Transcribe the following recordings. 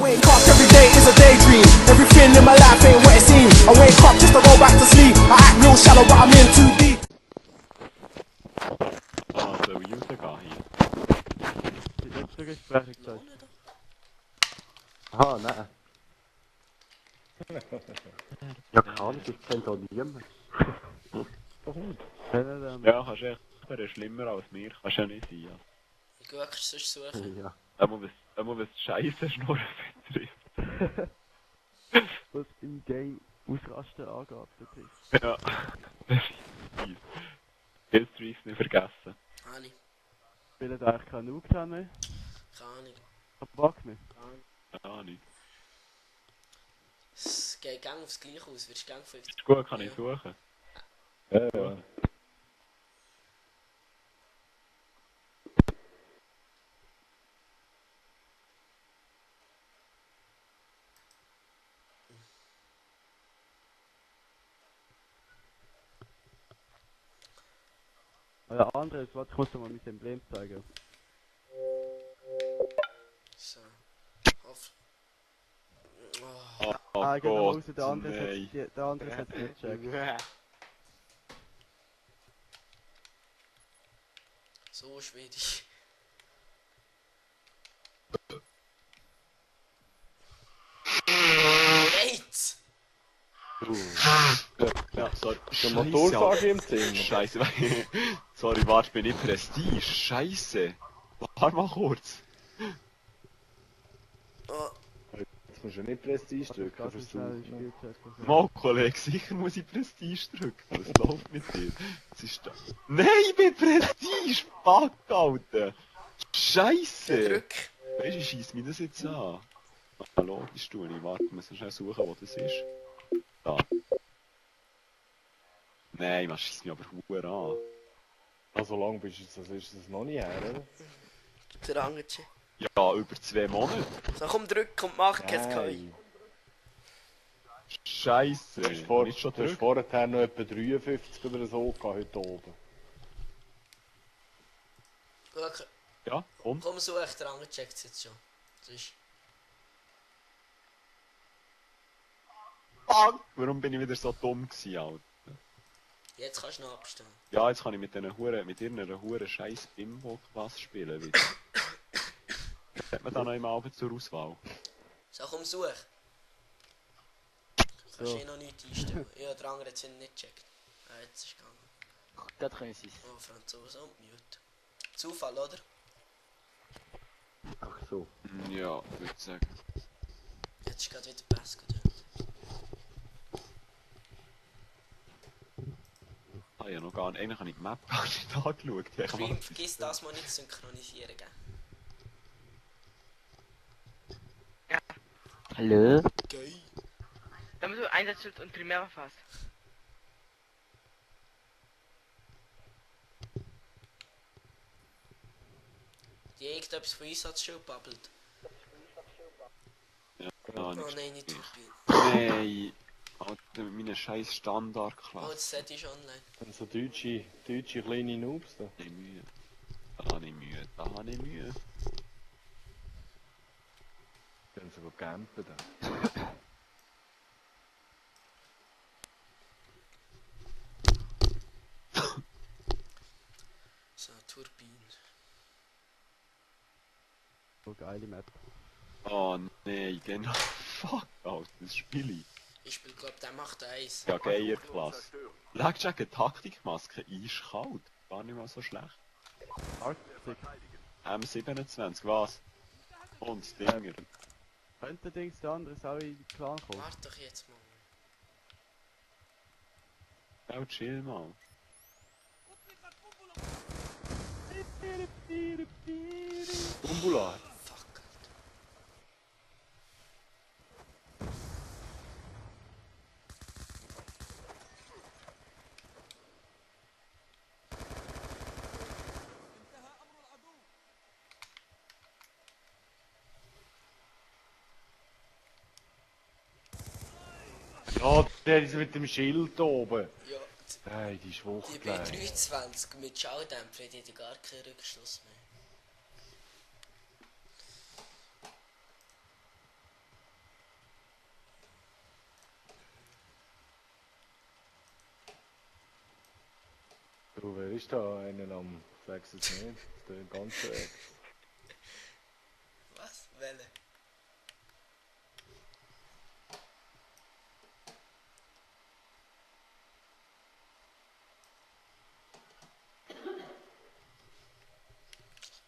wake up every day is a daydream. Everything in my life ain't what it seems. I wake up just to go back to sleep. I act real shallow, but I'm in too deep. Also, wie rausgehen hier? Jetzt eine Gespräche gesagt. Aha, nein. Ja, keine Ahnung, ich kenne da niemanden. Doch nicht. Ja, Ja, kannst du echt schlimmer als mir, kannst ja nicht sein. Ja. Ich gehe wirklich sonst suchen. Ja. Einmal was Scheiße Schnurren betrifft. was im Game Ausrasten angeht, betrifft. Ja. Das ist fies. Killstreaks nicht vergessen. Habe ich. Spielen da eigentlich keinen Nuketown mehr? Keine Ahnung. Kein Bock mehr? Ja, nicht. Es geht gang aufs Gleiche aus. Wirst gang von... Ist gut, kann ich suchen. Ja. Oder anderes, warte, ich muss dir mal mein Emblem zeigen. So. Hoff. Oh Geh mal raus, Gott, der andere nein. hat es nicht gecheckt. So schwierig. Geht's! Ja, sorry. Der Motorfahrer im Zimmer. Scheiße. Sorry, warte, bin ich Prestige. Scheiße. Warte mal kurz. Oh, Jetzt musst du nicht Prestige drücken. Das ist schnell versuchen. ins Spielchat. Mal, Kollege, sicher muss ich Prestige drücken. Was läuft mit dir? Was ist das? Nein, ich bin Prestige! Fuck, Alter! Scheiße! drück. Weißt du, ich schieß mich das jetzt an. Ah, logisch, du nicht. Warte, ich muss schnell suchen, wo das ist. Da. Nein, man schießt mich aber verdammt an. Also lang bist du jetzt, das ist das noch nicht her, oder? Der Angertschi. Ja, über 2 Monate. So, komm, drück und mach jetzt kein. Nein. Scheiße. Du hast, Nicht schon du hast drück? vorher noch etwa 53 oder so gehabt, heute oben. Okay. Ja, und? Komm, such, der Anger checkt jetzt schon. Das ist... Fuck! Warum bin ich wieder so dumm gewesen, Alter? Jetzt kannst du noch abstehen. Ja, jetzt kann ich mit irgendeiner hure scheiß Bimbo-Klasse spielen wieder. Hat man da noch immer Abend zur Auswahl? So, komm, such. Du kannst noch nichts einstellen. Ja, der Anger hat es nicht gecheckt. Ah, jetzt ist es gegangen. Das können sie. Oh, Franzose und Mute. Zufall, oder? Ach so. Ja, würde ich sagen. Jetzt ist gerade wieder Pass gedrückt. Ah ja, noch gar nicht. Eigentlich habe ich die Map gar nicht angeschaut. Ich habe Stream, vergiss das mal nicht zu synchronisieren, gell? Hallo? Geil. Damit du Einsatzschild und Primärwaffe hast. Die irgendetwas von Einsatzschild babbelt. Ja, Oh nichts. nein, nicht Turbin. Nein! Alter, mit meiner scheiß Oh, Standardklasse. das Set ist online. Dann so deutsche kleine Noobs da. Ich Mühe. Da habe ich Mühe, da habe ich Mühe. Dann so campen da. So, Turbin. So geile Map. Oh nein, genau. Fuck, Alter, das spiele ich. Ich spiel glaub, der macht eins. Ja, Geierklasse. Blackjack, Taktikmaske, eiskalt. Gar nicht mal so schlecht. Arctic. M27, was? Und Dinger. Könnte Dings der andere auch in den Clan kommen? Warte doch jetzt mal. Ja, chill mal. Umbular. Fuck. Ja, der ist mit dem Schild oben. Ja, Nein, die ist die hochgleich. B23 mit Schalldämpfer hat gar keinen Rückschluss mehr. ist da einen am, sag's es nicht, der ganze Weg. Was? Welle?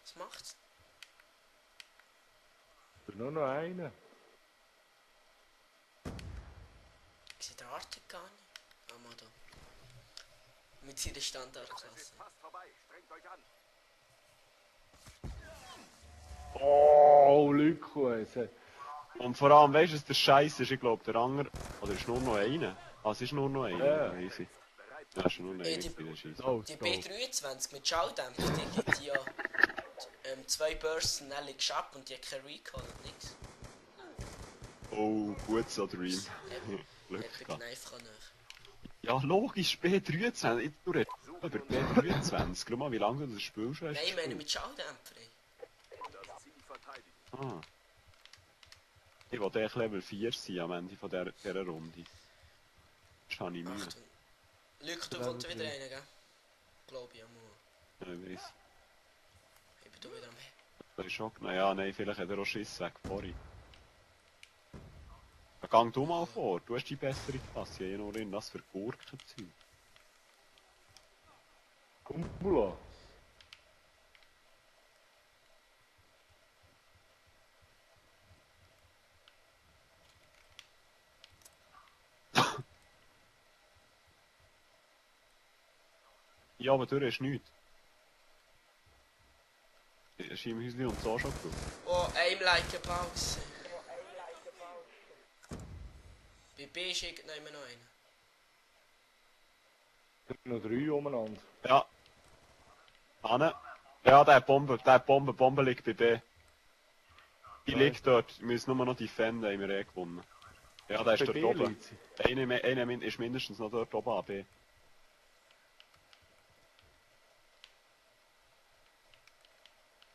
Was macht's? Nur noch einen. Sieht der Artig gar nicht? Ah, mal da. Mit seiner Standardklasse. Oh, Lyko, Und vor allem, weißt du, was der Scheiß ist? Ich glaube, der Anger. Oder ist nur noch einer? Ah, es ist nur noch einer. Ja. Easy. Ja, ist nur noch einer. Die- bei der Scheisse. Oh, Die go. B23 mit Schalldämpfer, die gibt ja 2 Bursts schnell geschafft und die hat kein Recall und nix. Oh, gut so, Dream. Glück Epic gehabt. Knife kann nicht. Ja, logisch, B23. Jetzt du redest über B23. Schau mal, wie lange du das Spiel schon hast. Nein, ich meine gespielt. mit Schalldämpfer. Ah. Ich wollte echt Level 4 sein am Ende von dieser Runde. Das habe ich Mühe. Achtung. Luke, du kommt wieder rein, gell? Glaube ich, amul. Ja, ich weiss. Ich bin da wieder am He. Das ist schon... Naja, nein, vielleicht hat er auch Schiss weg vorhin. Ja, gang du mal vor, du hast die bessere Klasse. Ich habe nur in was für Gurken sind. Kumbula. Ja, aber durch ist nichts. Ist im Häuschen und so schon gut. Oh, aim like a Pause. Bei B ist irgendjemand noch einer. Noch 3 umeinander. Ja. Anne. Ja, der Bombe liegt bei B. Die liegt dort. Wir müssen nur noch defenden, haben wir eh gewonnen. Ja, der ist Bei dort B oben. liegt sie. Einer ist mindestens noch dort oben an B.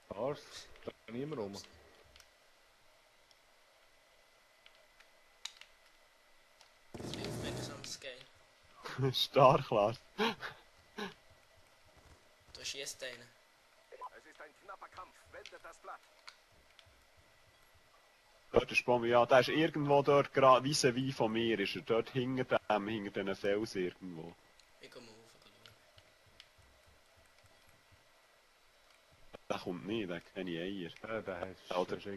Ars, da ist niemand rum. Fliegt mir das am Scale. Stark, Lars. Da schießt einer. Dort ist Bombe, ja, der ist irgendwo dort gerade vis-à-vis von mir, ist er dort hinter diesen Fels irgendwo. Ich geh mal rauf schauen. Der kommt nicht, der hat keine Eier. Ja, der hast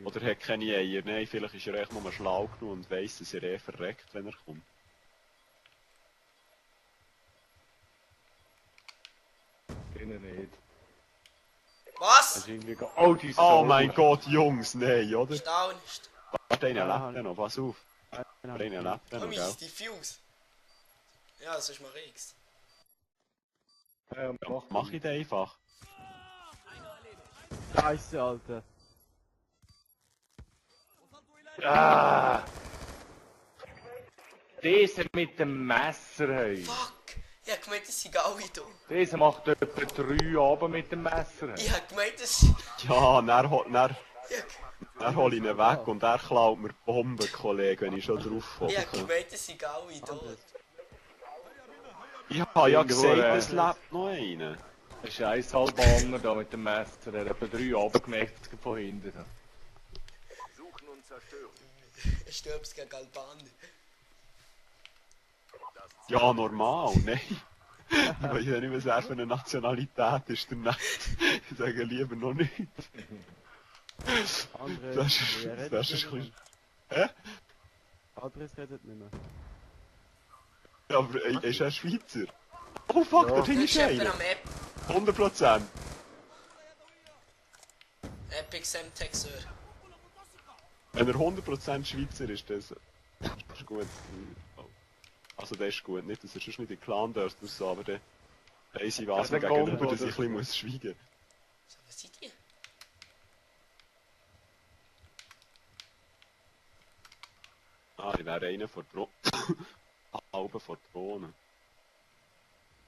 Oder hat keine Eier, nein, vielleicht ist er echt nur schlau genug und weiss, dass er eh verreckt, wenn er kommt. Innen nicht. Was? Hast irgendwie oh, die Oh mein Gott, Jungs, nein, oder? Staun. Warte, einer Ja, lebt ja noch, pass auf. Einer lebt ja Oh, noch, mein gell? Diffuse. Ja, das ist mal X. Ja, Mach ich den einfach. Scheiße, Alter. Ah! Dieser mit dem Messer, hey. Fuck! Ich hab gemeint, das sind alle da. Dieser macht etwa 3 Abend mit dem Messer, hey. Ich hab gemeint, das Ja, dann hol ich ihn Ah. weg und er klaut mir die Bombe, Kollege, wenn ich schon drauf Ich hab hocke. gemeint, das sind alle da. Ich habe ja Irgendwo, gesagt, es lebt noch einer. Ein scheiß Albaner da mit dem Messer, er hat etwa 3 Abend gemerkt von hinten. Ich stirb's gegen Albaner. Ja, normal, nein. Ich weiß ja nicht, was er für eine Nationalität ist, der Nett. Ich sage lieber noch nicht. Andere, Das ist wer redet das ist nicht ein mehr? bisschen... Hä? Andres redet nicht mehr. Ja, aber ist er Schweizer? Oh fuck, dort Das hinten ist ist jemand einer. am 100%. Epic Semtexer. Wenn er 100% Schweizer ist, das ist gut. Also das ist gut, nicht, dass er sonst nicht in den Clan darf, so, aber dann weiss ich was, Ja, der gegenüber, Combo, dass ich das- ein bisschen muss schweigen So, was sind die? muss. Ah, ich wäre einer vor Drohnen. Halbe vor Drohnen.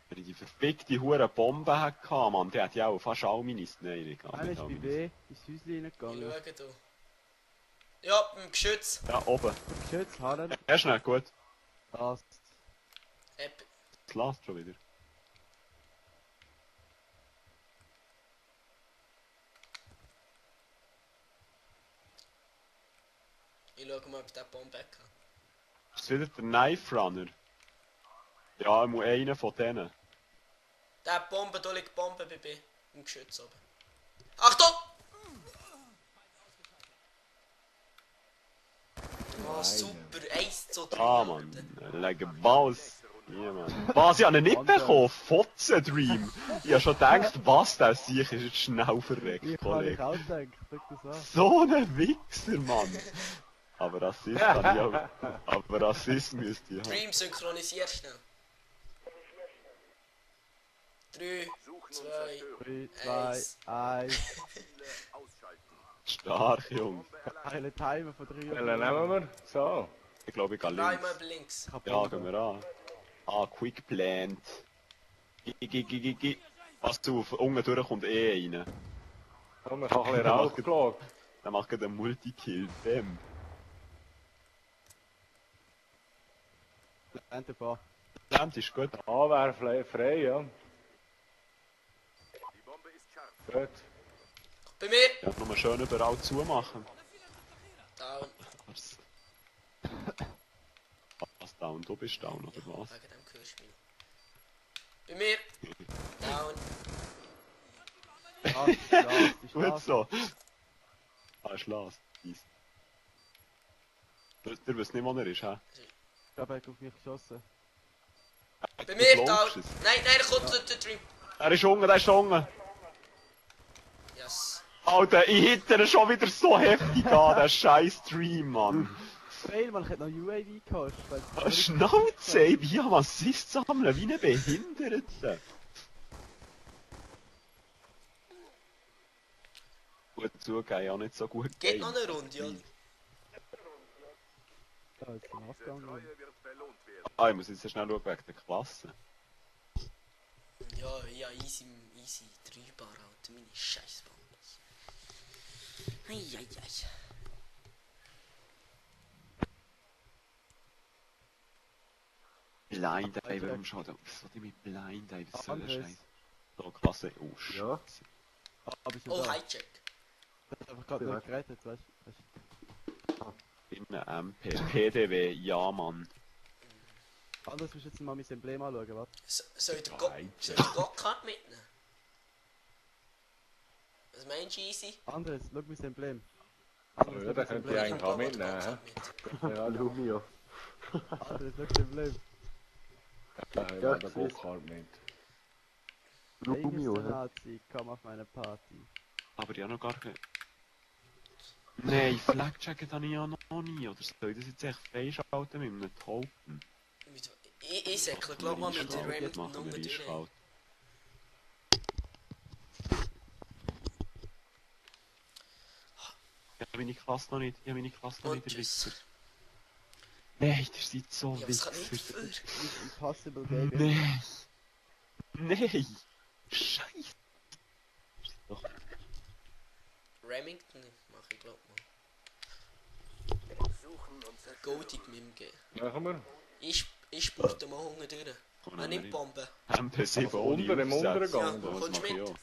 Wenn ich die verfickte hure Bombe hätte, Mann, die hätte ja auch fast all meine... Nein, ich kann Einer nicht ist all bei meine... B ins Häuschen Ich reingegangen. schaue da. Ja, beim Geschütz. Ja, oben. Geschütz, Harren. Ja, schnell, gut. Passt. Epic. Das lässt schon wieder. Ich schau mal, ob der Bombe hat. Ist das wieder der Knife Runner? Ja, ich muss einen von denen. Der hat Bombe, da liegt Bombe bei mir. Im Geschütz oben. Achtung! Oh, super. 1 zu 3. Ah, Mann. Legen Balls. Ja, Mann. Was, ich habe ihn nicht bekommen? Fotzen-Dream. Ich habe schon gedacht, was der sich ist jetzt schnell verreckt, Ich habe Kollege. auch gedacht, guck das an. So ein Wichser, Mann. Aber Rassist kann ich auch. Aber Rassist müsste ich haben. Dream synchronisiert schnell. 3, 2, 3, 2, 1. Stark, Junge. Geile Timer von 3 Welchen nehmen wir? So. Ich glaube, ich gehe nein, links. mal über links. Ja, gehen wir an. Ah, quick plant. Gi. Pass auf, unten durch kommt rein. Komm, ich habe ein bisschen Rauch geschaut. Dann macht er den Multikill. Bam. Ende vor. Plant ist gut. Ah, wäre frei, ja. Gut. Bei mir! Ja, nur schön überall zumachen. Down. Was down? Du bist down, oder was? Wegen dem hörst du mich noch. Bei mir! Down. Die Gut Straße. so. Ah, ist Last. Easy. Der wisst nicht, wo er ist, hä? Ich habe auf mich geschossen. Bei mir! Du Down. glaubst es. Nein, er kommt der Dream. Er ist unten, Yes. Alter, ich hitte ihn schon wieder so heftig an, der scheiß Stream, Mann. Fail, man, ich hätte noch UAV gekostet. Schnauze, ey, wie am Assist sammeln, wie ein Behinderter. Gut zugeben, auch nicht so gut. Geht noch eine Runde, oder? Da ist ein Ausgang. Ah, ich muss jetzt schnell schauen wegen der Klasse. Ja, easy 3 Bar, Alter. Meine Scheißbombes. Eieiei. Blind Eye, warum schaut er? Was soll ich mit Blind Eye? Was soll der Andres. Scheiß? So, Klasse, oh, Ja. Scheiße. Aber ich Oh, bin da. Hijack. Ich hab einfach gerade Ja. nicht gerettet, weißt du. In einem MP. PDW, ja, Mann. Anders musst du jetzt mal mein Emblem anschauen, warte. Soll ich den Hijack. Gokart mitnehmen? Was meinst du, easy? Andres, schau mein Emblem. Aber ja, da könnt ihr eigentlich auch mitnehmen, hä? Ja, Lumio. Andres, schau das Emblem. Ja, ich Ja, habe den ich seh's. Go-Kart mit. Lumio, Eigeste hä? Nazi, komm auf meine Party. Aber ich habe noch gar keine... Nein, Flagjacket habe ich ja noch nie. Oder soll ich das jetzt echt freischalten mit einem Token? Ich säckle, glaub mal, mit der Remington Machen Nummer wir durch. einschalten. Ich habe meine Klasse noch nicht. Ich habe meine Klasse noch Und nicht tschüss. erwischt. Nein, ihr seid so Ja, was kann ich witzig. für? Impossible Game. Nein! Nein! Scheiße! Doch. Remington mach ich, glaub mal. Goldig mit dem G. Machen wir? Ich spurte mal Hunger durch. Komm, Er nehmen nimmt wir Bombe. MP7 Also ohne unter im Aufsätze. Untergang, Das kommst du mache ich mit? auch.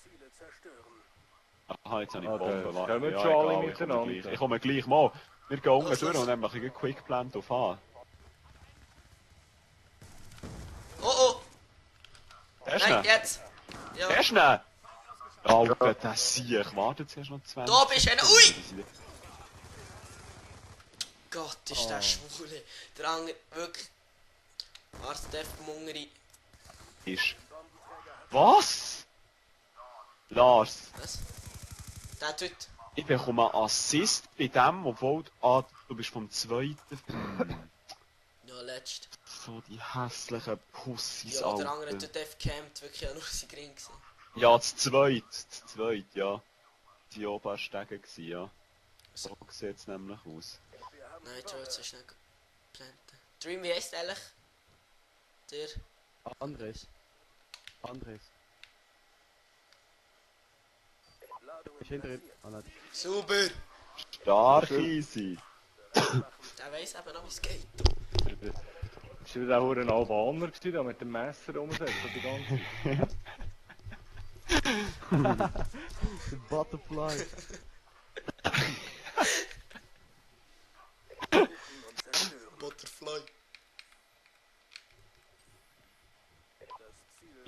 Aha, jetzt habe ich Ah, Bombe. das Warte. kommen Ja, schon alle egal, miteinander. ich komme gleich mal. Wir gehen unten Los, durch los. und dann mache ich einen Quick Plant auf A. Oh! Der ist Nein, schnell! jetzt! Ja. Der ist schnell! Alter, der Sieg. Wartet zuerst noch 20. Da bist du einer. Ui! Gott, ist der Schwule. Der andere, wirklich. Arzt Def Mungeri. Ist. Was? Lars, Was? Der tut. ich bekomme einen Assist bei dem, obwohl du bist vom zweiten. Ja, letzt. So die hässlichen Pussys, Ja, der andere Alter. tut Def campt, wirklich auch nur sein Gring gewesen. Ja, das zweite, ja. Die oben Stege gsi, ja. So sieht's nämlich aus. Nein, ich wollte so schnell planten. Dream, wie heisst ehrlich? Der. Andres. Andres. Ist hinter ihm. Oh nein. Super! Stark easy. Der weiss eben noch, wie es geht. Ist wieder auch ein Albaner gewesen, der mit dem Messer umsetzt, die ganze Zeit. The Butterfly.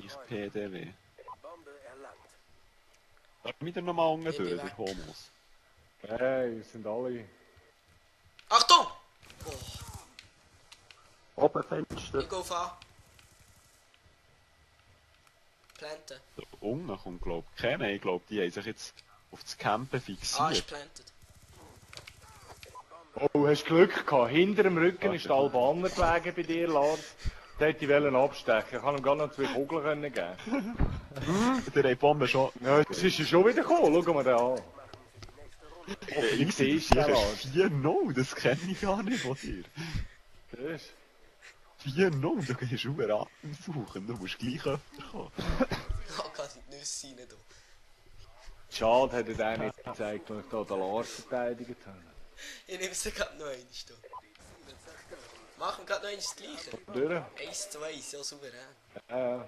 gleich PDW. Darf ich wieder nochmal unten Ich bin durch, weg. der Homos? Hey, wir sind alle... Achtung! Oben Fenster. Ich gehe auf A. Planten. Da unten kommt, glaub ich, keiner. Ich glaube, die haben sich jetzt auf das Campen A fixiert. ist planted. Oh, hast Glück gehabt. Hinter dem Rücken ist der Albaner gelegen bei dir, Lars. Der hätte ich abstechen. Ich kann ihm gar noch 2 Kugeln können geben. Der hat die Bombe schon... Ja, jetzt ist er schon wieder gekommen. Schau mal den an. Ich sehe, siehst du den, Lars? 4-0, das kenne ich gar nicht von dir. Siehst 4-0, du gehst über Atem suchen, du musst gleich öfter kommen. Ich kann gerade in die Nüsse rein. Da. du? Schade, hat er den nicht gezeigt, als ich da den Lars verteidigt habe. Ich nehme sie gerade noch einmal. Da. Machen wir gerade noch einmal das Gleiche. Durch? 1-2, ja souverän. Da!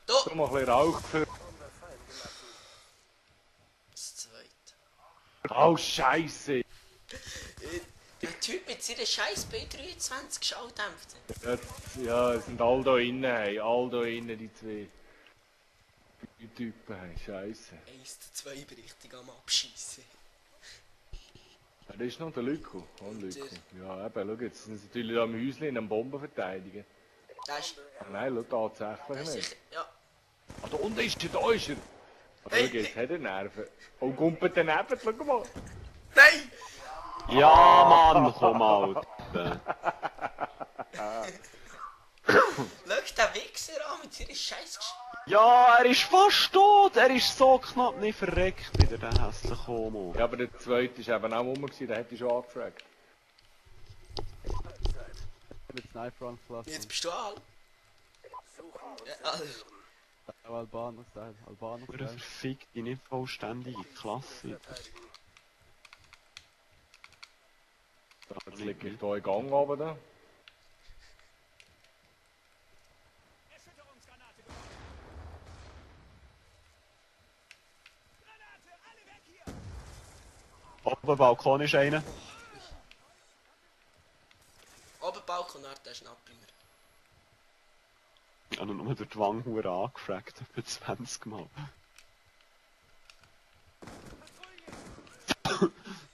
Tu mal ein bisschen Rauch für... Das zweite. Oh, Scheiße! Der Typ mit seiner scheiß B23 Schalldämpfer. Ja, es sind alle da innen, hey. Alle da innen, die 2. Die Typen, hey. Scheiße. 1-2 bin richtig am Abschießen. Ja, das ist noch der Lüko. Oh, Lüko. Ja, eben, schau jetzt. Sind sie natürlich da im Häuschen am Bomben verteidigen. Das ist... Nein, schau, tatsächlich Das ist nicht. sicher... Ja. Ah, da unten ist er, da ist er! Aber Hey, schau, jetzt hat er Nerven. Oh, kumpelt daneben, schau mal! Nein! Ja, Mann, komm Alter. Schau den Wichser an mit seiner scheiß... Ja, er ist fast tot, er ist so knapp nicht verreckt, wieder der hässliche Homo. Ja, aber der zweite war eben auch rum, der hätte ich schon angefragt. Mit Sniper angelassen. Jetzt bist du all. Ja, Alter. Albaner-Style. Eine Albaner-Style. verfickte, nicht vollständige Klasse. Jetzt liege ich hier in Gang runter. Da. Oben Balkon ist einer. Oben Balkon, der ist ein Abbringer. Ich habe nur durch die Wanghuhr angefragt, etwa 20 Mal.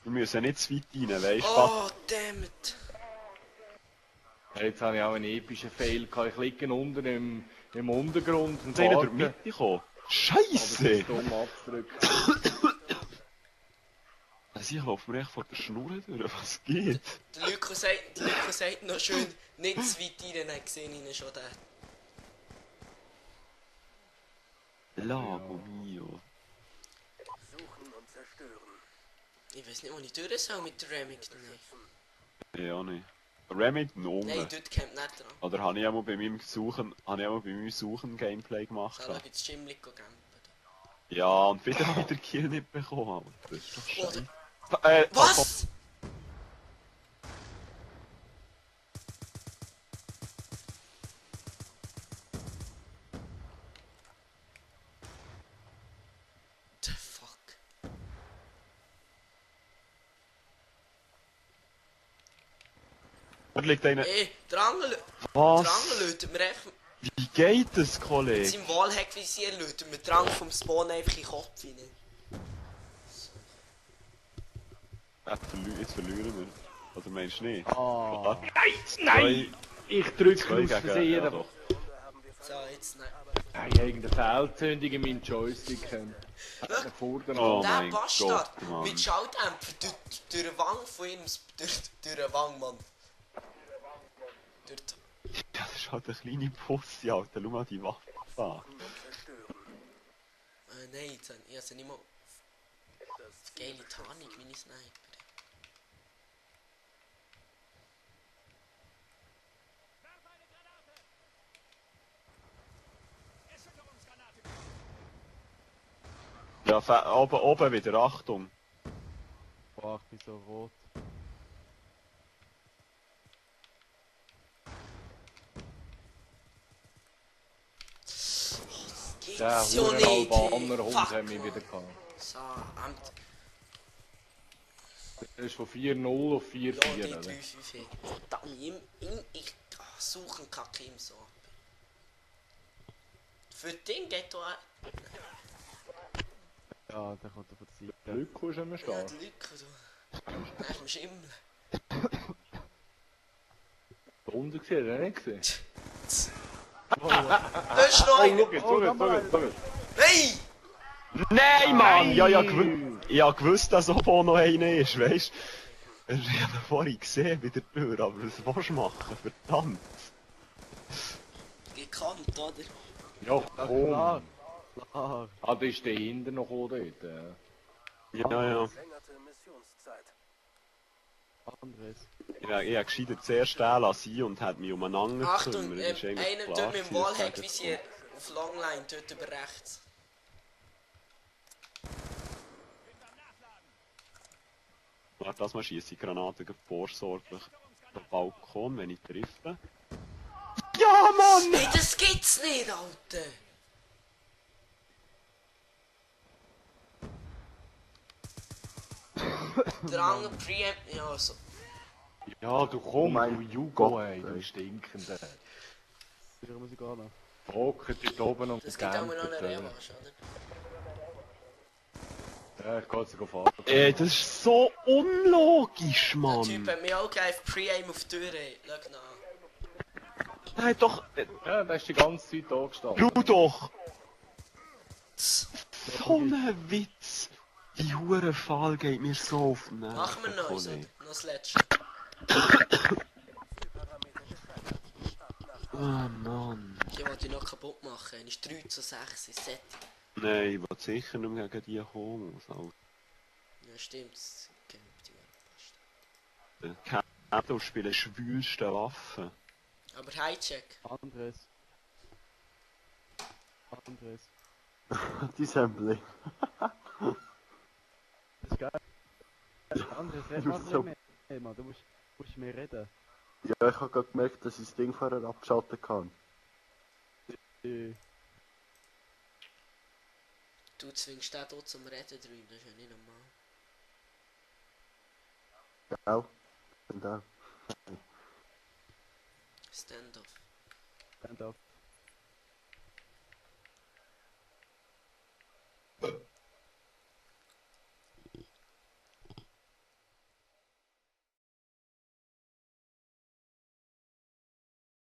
Wir müssen nicht zu weit rein, weisst du? Oh, dammit. Ja, jetzt habe ich auch einen epischen Fail gehabt. Ich liege unten im Untergrund und Ist einer durch warte, die Mitte gekommen? aber Scheisse! es ist dumm abzudrücken. Also ich laufe mir echt vor der Schnur durch, was geht? Der Lyko sagt noch schön, nicht zu weit rein, dann sehe ich ihn schon da. Lago mio. Ich weiß nicht, wo ich durch soll mit der Remington. Ja, nicht. Remington Nein, unten. dort kommt nicht dran. Oder habe ich einmal bei meinem Suchen Gameplay gemacht? Da schau ich das Schimmel campen. Ja, und wieder habe ich den Kill nicht bekommen, Alter. Das ist doch scheiße. Was? The fuck? Da liegt einer. Ey, der Angel Was? läutet mir einfach... Wie geht das, Kollege? Sein Wallhack-Visier läutet mir Drang vom Spawn einfach in den Kopf rein. Jetzt verlieren wir. Oder meinst du nicht? Oh. Nein! Ich drücke Zwei aus gegen... Versehen. Ja, doch. So, jetzt nein. Ich habe irgendeine Fehlzündung in meinen Joystick. Vorne Oh Der mein Bastard Gott, Mann. mit Schalldämpfer durch den Wang von ihm, durch den Wang, Mann. Durch die... Ja, das ist halt eine kleine Pussy, Alter. Schau mal die Waffe an. Nein, jetzt, ich habe nicht mal... Geile Tarnung, meine Sniper. Ja, oben wieder, Achtung. Boah, ich bin so rot. Der Gibt's ja Huren nicht! Albaner Hund Fuck, haben wir Mann. wieder gehabt. So, Amt. Der ist von 4-0 auf 4-4, Ja, die oder? 3-5. Verdammt, ich... Ah, so suchen Kakim so. Für den geht da auch... Ja, der kommt auf die Seite. Lücke ist immer Ja, stark. die Lücke, du. Nein, ist ein Schimmel. Da unten gesehen, hat er nicht gesehen. Das ist noch einer. Schau jetzt. Hey! Nein, Mann! Ja, ich hab gewusst, dass oben noch einer ist, weißt du? Ich hab ihn vorhin gesehen bei der Tür, aber was willst du machen? Verdammt! Gekannt, oder? Ja, Klar, komm. klar. Ah, da ist der hinten noch dort. Ja. Andres. Ich hab gescheiter zuerst den lassen und hat mich umeinander Achtung, gekümmert. Ist eigentlich einer klar dort mit dem gewesen, dass Wallhack der visier auf Longline, dort über rechts. Warte, das mal schießt die Granate vorsorglich auf den Balkon, wenn ich treffe. Ja, Mann! Hey, das gibt's nicht, Alter! Der andere Preamp... Ja, so... Ja, du Oh komm, mein du Jugo, Gott, ey, du ey. Stinkende. Sicher muss ich gar nicht. Hocken dort oben und Das gibt auch mal noch eine campen. Revanche, oder? Ja, ich geh sogar fahren. Das ist so unlogisch, Der Mann! Typ hat mir auch gleich Pre-Aim auf die Tür, ey. Schau nach. Nein, doch! Ja, der ist die ganze Zeit da gestanden. Schau doch! So ein Witz! Die hure Fall geht mir so auf den Nerven. Machen wir noch eins, oder? Kollege. Noch das letzte. Oh Mann. Die wollte ich noch kaputt machen. Ist 3:6, ist Set. Nein, ich will sicher nicht mehr gegen die Homos, Alter. Ja, stimmt. Das kennt die Passt. Der Kato spielt schwülste Waffen. Aber Hijack. Andres. Andres. Die Sample. Das ist geil. Andres, red mal So. mehr. Hey, Mann, du musst mehr reden. Ja, ich habe gerade gemerkt, dass ich das Ding vorher abschalten kann. Du zwingst den dort zum Reden drin, das ist ja nicht normal. Genau. Und auch. Stand-off. Stand up.